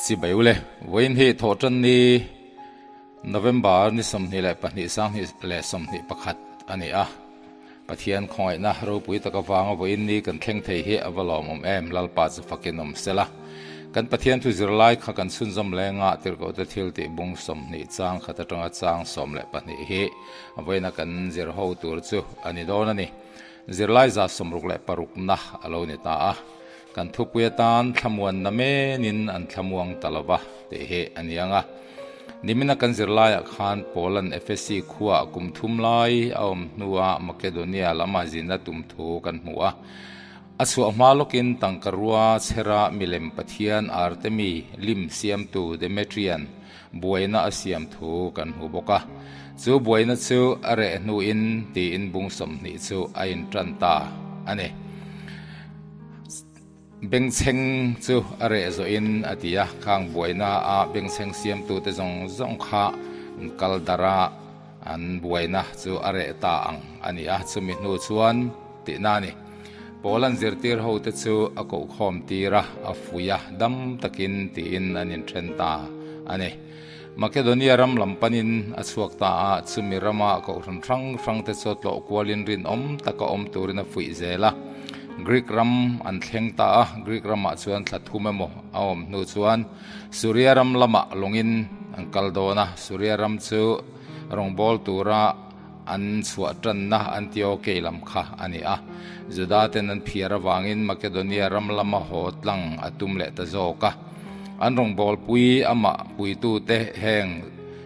Chibai ule, vawiin hi Thawhtanni November ni 22 2021 a ni a. Pathian khawngaihna ropui tak avanga vawiin ni kan thleng thei hi a va lawmawm em, Lalpa chu fakin awm sela. Kan Pathian thu zirlai kha kan chhunzawm lenga tirhkohte thil tih bung 20 chang khat atanga chang 12 hi vawiina kan zir ho tur chu a ni dawn a ni. Zirlai 66na a lo ni ta a. Kan thupui atan thlamuanna menin an thlamuang ta lo va tih hi a ni ang a. Nimina kan zirlaiah khan Paulan Efesi khuaah kum thum lai a awm hnuah Makedonia lama zinna tum thu kan hmu a. A chhuah hma lawkin tangka rua chhera milem pathian Artemi lim siamtu Demetrian buaina a siam thu kan hmu bawk a. Chu buaina chu a reh hnuin tiin bung 20 chu a intan ta a ni. Bengchheng chu a reh zawhin a ti a, khang buaina a bengchheng siamtute zawng zawng kha an kal darh a, an buaina chu a reh ta ang a ni a, chumi hnu chuan tihna a ni. Paul-a'n zirtir hote chu a kohkhawm tir a, a fuih a, dam takin tiin an inthen ta a ni. Makedonia ram lam panin a chhuak ta a, chumi rama kohhran hrang hrangte chu tlawh kualin rinawm taka awm turin a fuih zel a. Greek ram an thleng ta a, Greek ramah chuan thla thum emaw a awm hnu chuan Suria ram lamah lawngin an kal dawn a, Suria ram chu rawngbâwl tura an chhuah tanna Antiokei lam kha a ni a. Juda ten an phiar avangin Makedonia ram lama haw tlang a tum leh ta zawk a. An rawngbawlpui amah puitute heng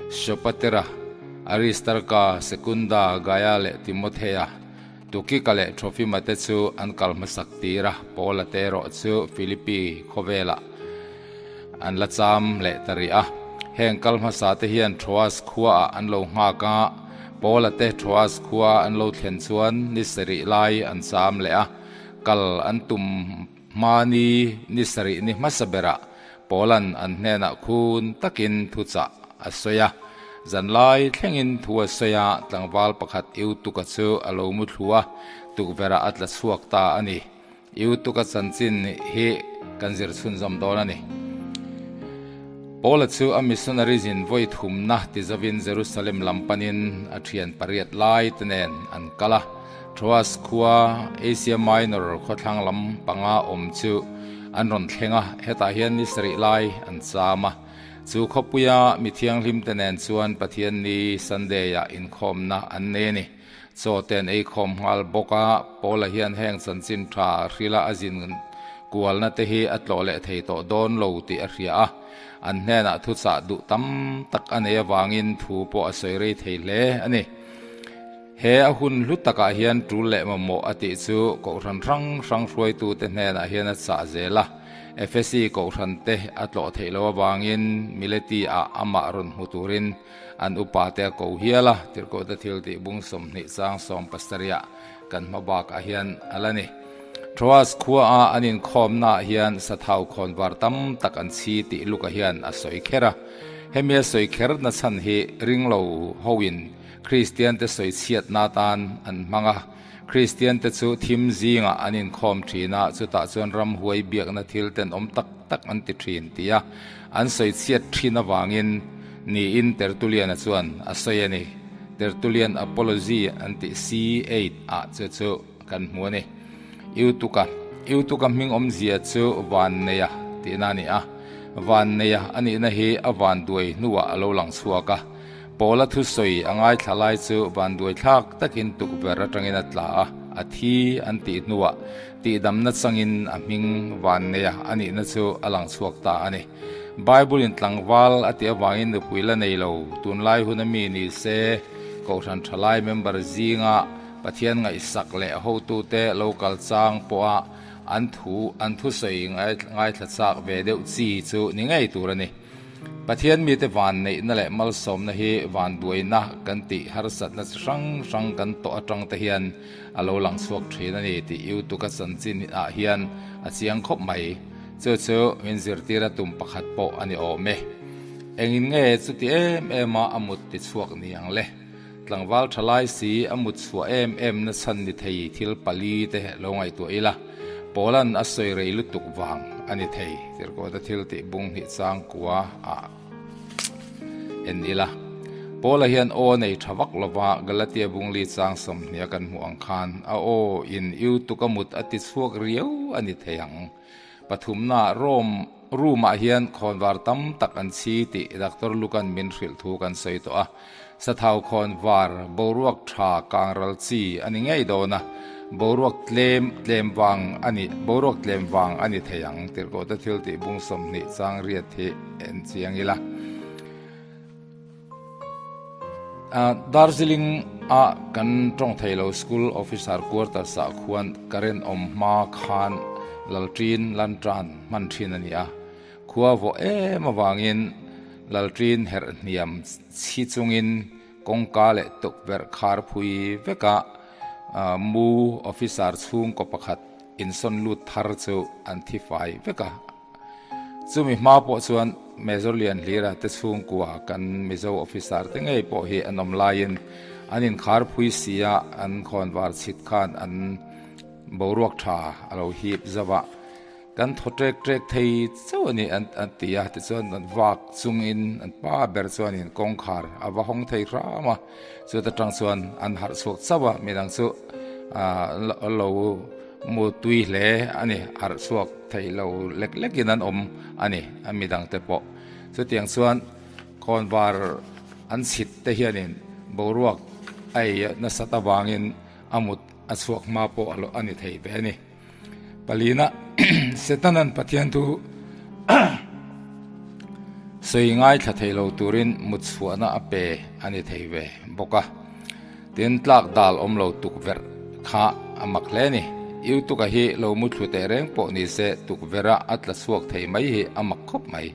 Sopatera, Aristarka, Sekunda, Gaia leh Timothea, Tukika leh Trofima te chu an kal hmasak tir a, Paula te erawh chu Philippi khawvelah an la cham leh ta rih a. Heng kal hmasa te hian Troas khuaah an lo nghak a, Paula te Troas khua an lo thlen chuan ni sarih lai an cham leh a, kal an tum hma ni ni sarih ni hmasa berah Paula'n an hnenah khun takin thuchah a sawi a. Zanlai thlengin thu a sawi a, tlangval pakhat Eutuka chu a lo mu thlu a, tukverhah a tla chhuak ta a ni. Eutuka chanchin hi kan zir chhunzawm dawn a ni. Paula chu a missionary zin vawi thumna ti zovin Jerusalem lam panin a thian pariat lai te nen an kal a. Troas khua, Asia Minor khawthlang lam panga awm chu an rawn thleng a, hetah hian ni sarih lai an cham a. Chu khawpuia mi thianghlim te nen chuan Pathianni Sunday-ah inkhawmna an nei a ni. Chaw te an ei khawm nghal bawk a, Paula hian heng chanchin tha hrila a zin kualna te hi a tlawh leh thei tawh dawn lo tih a hria a, an hnenah thuchah duh tam tak a nei avangin thu pawh a sawi rei thei hle a ni. He a hun hlu takah hian tul leh mamawh a tih chu Kohhran hrang hrang hruaitute hnenah hian a chah zel a, Efesi Kohhran te a tlawh theih loh avangin Mileti ah amah rawn hmu turin An upa te a ko hial a, Tirhkohte thil tih bung 20 chang 70 ah kan hma bakah hian a la ni. Troas khua a an inkhawmna ah hian sathau khawnvar tam tak an chhi tih Luka hian a sawi kher a. Hemi a sawi kher na chhan hi ringlo hoin Kristian te sawi chhiatna atan an hmang a. Kristian te chu thim zingah an inkhawm thin a, chutah chuan ramhuai biakna thil tenawm tak tak an ti thin tia an sawi chhiat thin avangin niin Tertullian-a chuan a sawi a ni. Tertullian Apology an tih C8 ah chu chu kan hmu a ni. Eutuka Eutuka hming awmzia chu Vanneia tihna a ni a, Vanneia a nihna hi a vanduai hnuah a lo lang chhuak a. Paula thusawi a ngaithla lai chu vanduai thlak takin tukverh atangin a tla a, a thi an tih hnuah tihdamna changin a hming vanneia a nihna chu a lang chhuak ta a ni. Bible-in tlangval a tih avangin nupui la nei lo, tunlai hun ami ni se, Kohhran thalai member zinga Pathian ngaihsak leh hotute lo kal chang pawha an thu an thusawi ngaithla chak ve deuh chi chu ni ngei tur a ni. Pathian mite van neihna leh malsawmna hi vanduaina kan tih harsatna chi hrang hrang kan tawh atang te hian a lo lang chhuak thin a ni tih Yutuka chanchin ah hian a chiang khawp mai. Chu chu min zirtir a tum pakhat pawh a ni awm e. Engin nge chuti em em a a mut ti chhuak ni ang le? Tlangval tha lai si a mut chhuah em em na chhan ni thei thil pali te lo ngaihtuah ila. Paula'n a sawi rei lutuk vang a ni thei. Tirhkohte thil tih bung hnih chang kua ah en ila. Paula hian aw nei tha vak lova Galatia bungli chang sawmhnia kan hmuh ang khan a aw in Eutuka mut a ti chhuak riau a ni thei ang. Pathumna Rome room ah hian khawnvar tam tak an chhi tih Doctor Lukan min hrilh thu kan sawi tawh a. Sathau khawnvar boruak tha kangral chi a ni ngei dawn a, boruak tlem tlem vang a ni boruak tlem vang a ni thei ang tirhkohte thil tih bung 20 chang riat hi en chiang ila. Darjeeling a kan tawng thei lo school officer quarters ah khuan current awm hma khan lalṭin lantern hman thin a ni a. Khua vawh em avangin lalṭin herh hniam chhi chungin kawngka leh tukverh khar phui veka mu officer chhungkaw pakhat insawn lut thar chu an thi fai vek a. Chumi hma pawh chuan Major Lianhlira te chhungkua kan Mizo officer te ngei pawh hi an awm laiin an inkhar phui si a, an khawnvar chhit khan an boruak tha a lo hip zauh a. Kan thaw trek trek thei chauh a ni an an ti a, tichuan an vak chungin an pa ber chuanin kawngkhar a va hawng thei hram a, chuta tang chuan an harh chhuak chauh a, midang chu aah lo mu tui hle a ni, harh chhuak thei lo lek lekin an awm a ni a midang te pawh. Chutiang chuan khawnvar an chhit te hianin boruak a ei nasat avangin a mut a chhuak hma pawh a ni thei ve a ni. Palina, Setanan Pathian thu sawi ngaithla thei lo turin mutchhuahna a pe a ni thei ve bawk a. Tin, tlak dal awm lo tukverh kha a mak hle a ni. Iutuka hi lo muthlu teh reng pawh ni se tukverha a tla chhuak thei mai hi a mak khawp mai.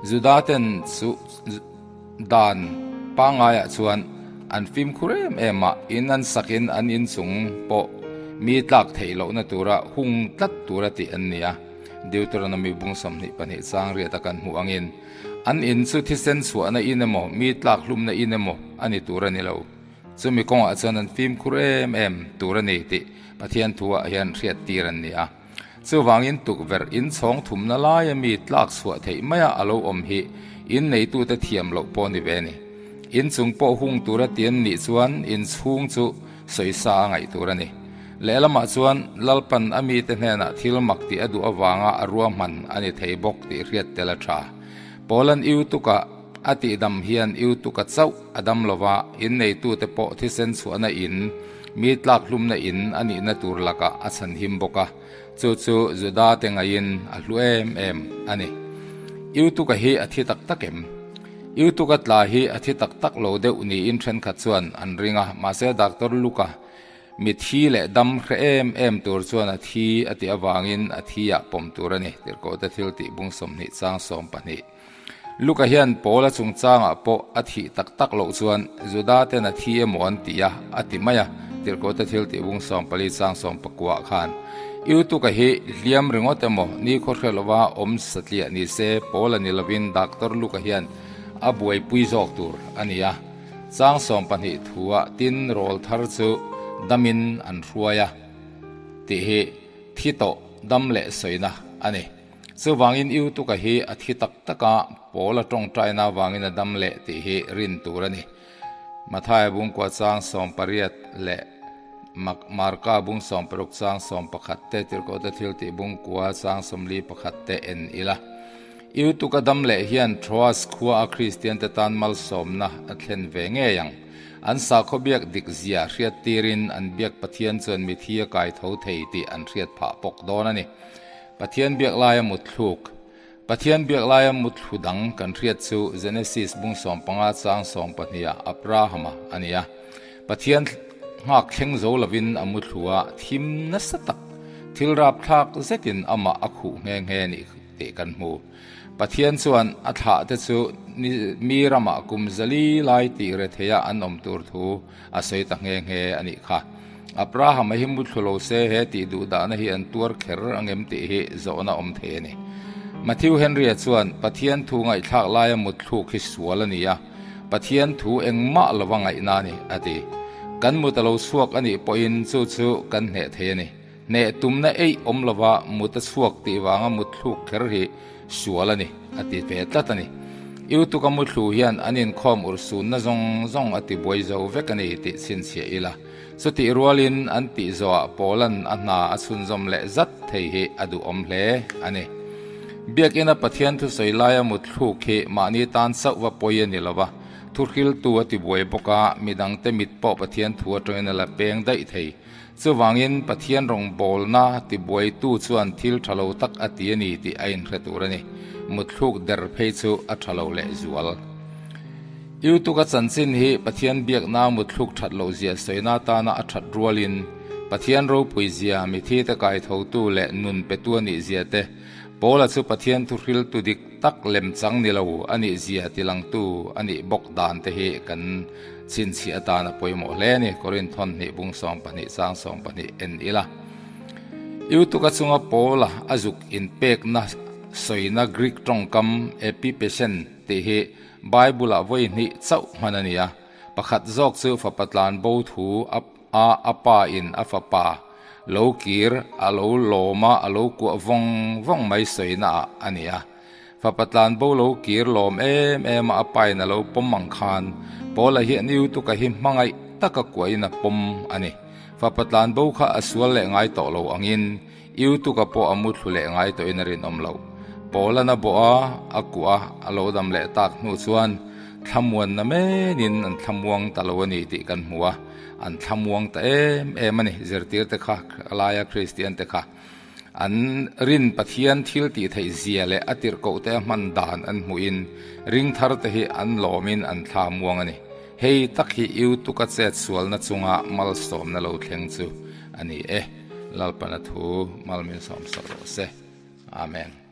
Juda ten chu dan pangaiah chuan an fimkhur em em a, in an sakin an inchung pawh mi tlak theih lohna tura hung tlat tura tih an ni a. Deuteronomy bung 22 chang riata kan hmuh angin, an in chu thisen chhuahna in emaw, mi tlak hlumna in emaw a ni tur a ni lo. Chumi kawngah chuan an fimkhur em em tur a ni tih Pathian thuah hian hriattir an ni a. Chuvangin tukverh inchhawng thumna laia mi tlak chhuah theih maia a lo awm hi inneitute thiam loh pawh ni ve a ni. Inchung pawh hung tura ti an nih chuan inchhung chu sawisa a ngaih tur a ni. Lehlamah chuan Lalpan a mite hnenah thil mak tih a duh avanga a ruahman a ni thei bawk tih hriat tel a tha. Paula'n Iutuka a tihdam hian Iutuka chauh a dam lova, inneitute pawh thisen chhuahna in, Mi tlak hlumna in a nihna tur lakah a chhan him bawk a, chu chu Juda te ngaiin a hlu em em a ni. Iutuka hi a thi tak tak em? Iutuka tla hi a thi tak tak lo deuh niin thenkhat chuan an ring a, mahse Doctor Luka mi thi leh dam hre em em tur chuan a thi a tih avangin a thi ah pawm tur a ni, Tirhkohte thil tih bung 20 chang 12. Luka hian Paula chungchangah pawh a thih tak tak loh chuan Juda ten a thi emaw an ti a, a ti mai a, Tirhkohte thil tih bung 14 chang 19 ah khan. Iutuka hi hliam ringawt emaw nikhaw hre lova awm satliah ni se Paula ni lovin Doctor Luka hian a buaipui zawk tur a ni a. Chang 12 thuah tin rawl thar chu damin an hruai a tih hi thi tawh dam leh sawina a ni. Chuvangin Iutuka hi a thi tak tak a, Paula tawngtaina avangin a dam leh tih hi rin tur a ni. Mathaia bungkua chang 18 leh Marka bung 16 chang 11 te, Tirhkohte thiltih bungkua chang 41 te en ila. Iutuka dam leh hian Troas khua a Kristiante tan malsawmna a thlen ve ngei ang. An sakhaw biak dik zia hriat tirin an biak Pathian chuan mithi a kai tho thei tih an hriat phah pawk dawn a ni. Pathian biak laia mutthluk. Pathian biak laia mutthlu dang kan hriat chu Genesis bung 15 chang 12 ah Abrahama a ni a. Pathian nghak thleng zo lovin a muthlu a, thim nasa tak, thil rapthlak zetin amah a khuh nghe nghe nih tih kan hmu. Pathian chuan a thlah te chu mi ramah kum zali lai tih retheia an awm tur thu a sawi ta nghe nghe a nih kha. Abraham-a hi muthlu lo se he tih duh dahna hi an tuar kher angem tih hi zawhna awm thei a ni. Matthew Henry-a chuan, Pathian thu ngaihthlak laia mutthluk hi sual a ni a, Pathian thu engmah lova ngaihna a ni, a ti. Kan mut a lo chhuak a nih pawhin chu chu kan hneh thei a ni. Hneh tumna eih awm lova mut a chhuak tih vanga mut thluk kher hi sual a ni, a ti ve tlat a ni. Iutuka muthlu hian an inkhawm urhsunna zawng zawng a tibuai zo vek a ni tih chhinchhiah ila. Chutih rualin an tih zawhah Paula'n a hna a chhunzawm leh zat thei hi a duhawm hle a ni. Biakina Pathian thusawi laia mutthluk hi mahni tan chauh va pawi a ni lo va, thuhriltu a tibuai bawk a, midangte mit pawh Pathian thu atangin a la peng daih thei. Chuvangin Pathian rawngbawlna tibuaitu chuan thil tha lo tak a ti a ni tih a inhre tur a ni. Mutthluk der phei chu a tha lo lehzual. Iutuka chanchin hi Pathian biakna mutthluk that loh zia sawina atana a that rualin Pathian ropui zia, mithite kaithotu leh nun petu a nih zia te, Paula chu Pathian thuhriltu dik tak lemchang ni lo a nih zia tilangtu a nih bawk dan te hi kan chhinchhiah atan a pawimawh hle a ni, Korinthon hnih bung 12 chang 12 en ila. Iutuka chunga Paula a zuk inpekna sawina Greek tawngkam epipesen tih hi Bible-ah vawi hnih chauh hman a ni a, pakhat zawk chu fapa tlan bo thu a a a pa in a fapa lo kir a lo lawm a, a lo kuah vawng vawng mai sawina ah a ni a. Fapa tlan bo lo kir lawm em em a a pa in a lo pawm ang khan Paula hian Eutuka hi hmangaih taka kuahin a pawm a ni. Fapa tlan bo kha a sual leh ngai tawh lo angin Iutuka pawh a muthlu leh ngai tawhin a rinawm loh. Paula'n a bawh a, a kuah a, a lo dam leh tak hnu chuan thlamuanna menin an thlamuang ta lo a ni tih kan hmu a, an thlamuang ta em em a ni. Zirtirte kha, a laia Kristiante kha an rin Pathian thil tih theih zia leh a tirhkohte a hman dan an hmuhin ringtharte hi an lawmin an thlamuang a ni. Hei tak hi Iutuka chetsualna chunga malsawmna lo thleng chu a ni e. Lalpana thu mal min sawm sawh rawh se. Amen.